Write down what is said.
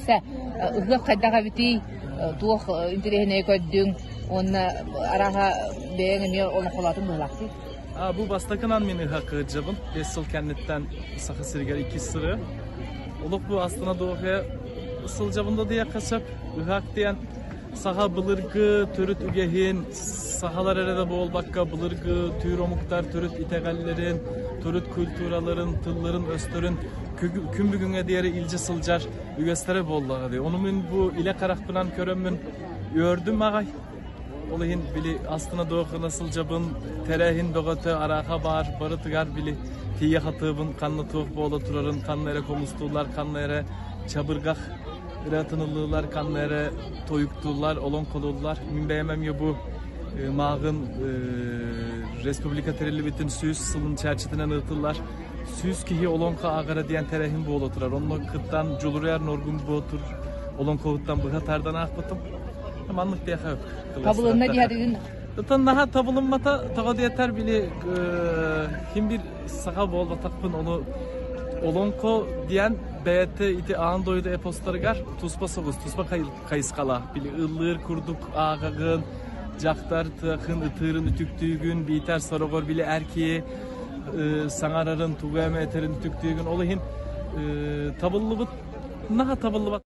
Кэлсэ, ыһыах хайдах эбитий, туох интэриэһинэйи көрдүҥ уонна арааһа бэйэҥ эмиэ олоҥхолоотуҥ быһыылаах дии? Бу бастакынан мин ыһыах кыһыдьабын. 5 сыл кэнниттэн Саха сиригэр иккис сырыы. Олох бу Астана Дуоһуйа сылдьабын да диэххэ сөп. Ыһыах диэн саха былыргы төрүт үгэһин, сахалар эрэ да буолбакка былыргы түүр омуктар төрүт итэҕэллэрин, төрүт культураларын, тылларын-өстөрүн күн бүгүҥҥэ диэри илдьэ сылдьар үгэстэрэ буоллаҕа дии. Ону мин бу илэ харахпынан көрөммүн үөрдүм аҕай. Ол иһин били астына дуохына сылдьабын, тэрээһин бөҕөтө арааха баар, барытыгар били тиийэ хатыыбын, ханна туох буола турарын, ханна эрэ хомустууллар, ханна эрэ чабырҕах ырыатыныллыылар, ханна эрэ тойуктууллар, олоҥхолууллар. Мин бэйэм эмиэ бу мааҕын республика тэриллибитин 100 сылын чэрчитинэн ыытыллар 100 киһи олоҥхо ааҕара диэн тэрээһин буола турар. Онно кыттан Дьулуруйар Норгун Боотур олоҥхоһуттан быһа тардан аахпытым. Маннык диэхэ Табылынна диһэригин Оттон наһаа табылыммата тоҕо диэтэр били ким бир саха буолбатахпын ону олоҥхо диэн бэйэтэ ити аан дойду эпостарыгар туспа соҕус туспа хайысхалаах били ыллыыр курдук ааҕаҕын дьахтар тыахын ытыырын үтүктүүгүн биитэр сороҕор били эр киһи саҥарарын тугу эмэ этэрин үтүктүүгүн ол иһин табыллыбыт наһаа табыллыбат.